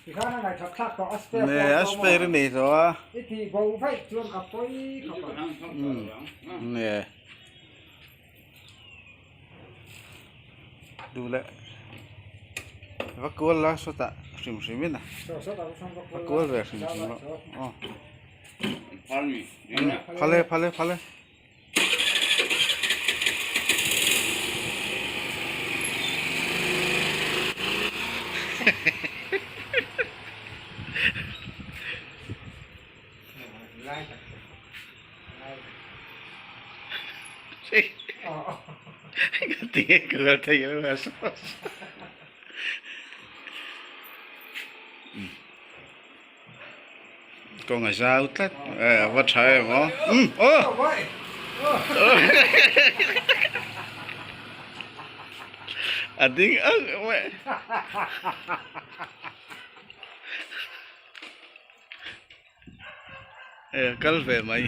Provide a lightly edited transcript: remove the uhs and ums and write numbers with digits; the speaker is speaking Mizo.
Tikhan a ngaihṭhat thlak tawh a spare Ne a spare i nei tawh a. I tih bo vaih chuan a pawi khawp ang. Ne. Duh leh va kual la sawtah hrim hrim in a. Va kual ve hrim hrim rawh aw. Phal e phal e phal e. Kawng a zau tlat e a va tha em aw umm aw a ding ang mai e a kal ve mai.